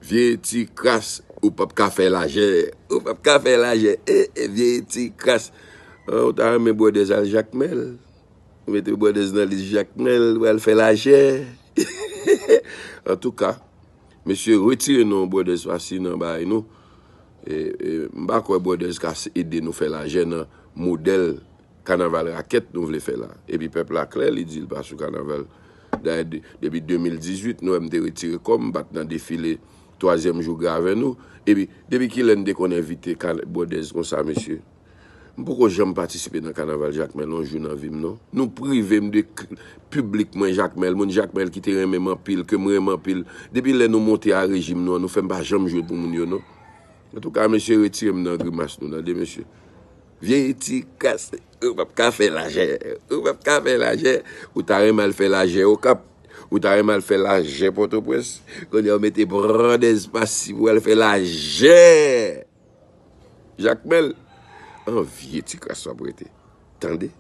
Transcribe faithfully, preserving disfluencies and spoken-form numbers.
Vye ti kras, ou p ap ka fè lajè. Ou p ap ka fè lajè. E, e, vye ti kras. An, ou ta renmen Bwòdèz al Jakmèl? Ou mete Bwòdèz nan lis Jakmèl, ou al fè lajè. Antouka, mesye, retire non Bwòdèz pasi nan bagay nou. E, e, m pa kwè Bwòdèz ka s- ede nou fè lajè nan modèl kanaval rakèt nou vle fè la. Epi pèp la klè, li di l pa sou kanaval. Dayè, de- depi de mil dizuit, nou wè m te retire kò m, m pa t nan defile twazyèm jou gravè nou. Epi, depi kilè n te konn envite ka- Bwòdèz konsa, mesye? M poko janm patisipe nan kanaval Jakmèl yon jou nan vi m, non. Nou prive m de k- piblik mwen Jakmèl, moun Jakmèl ki te renmen m anpil, ke m renmen anpil. Depi lè nou monte a rejim nou an, nou fè m pa janm jwe pou moun yo, non. Antouka, mesye, retire m nan grimas nou, tande, mesye. Vye ti kras, ou p ap ka fè lajè, ou p ap ka fè lajè, ou ta renmen al fè lajè Okap, ou ta renmen al fè lajè Pòtoprens, kounye a ou mete Bwòdèz pasi pou al fè lajè Jakmèl, an vye ti kras w ap rete. Tande?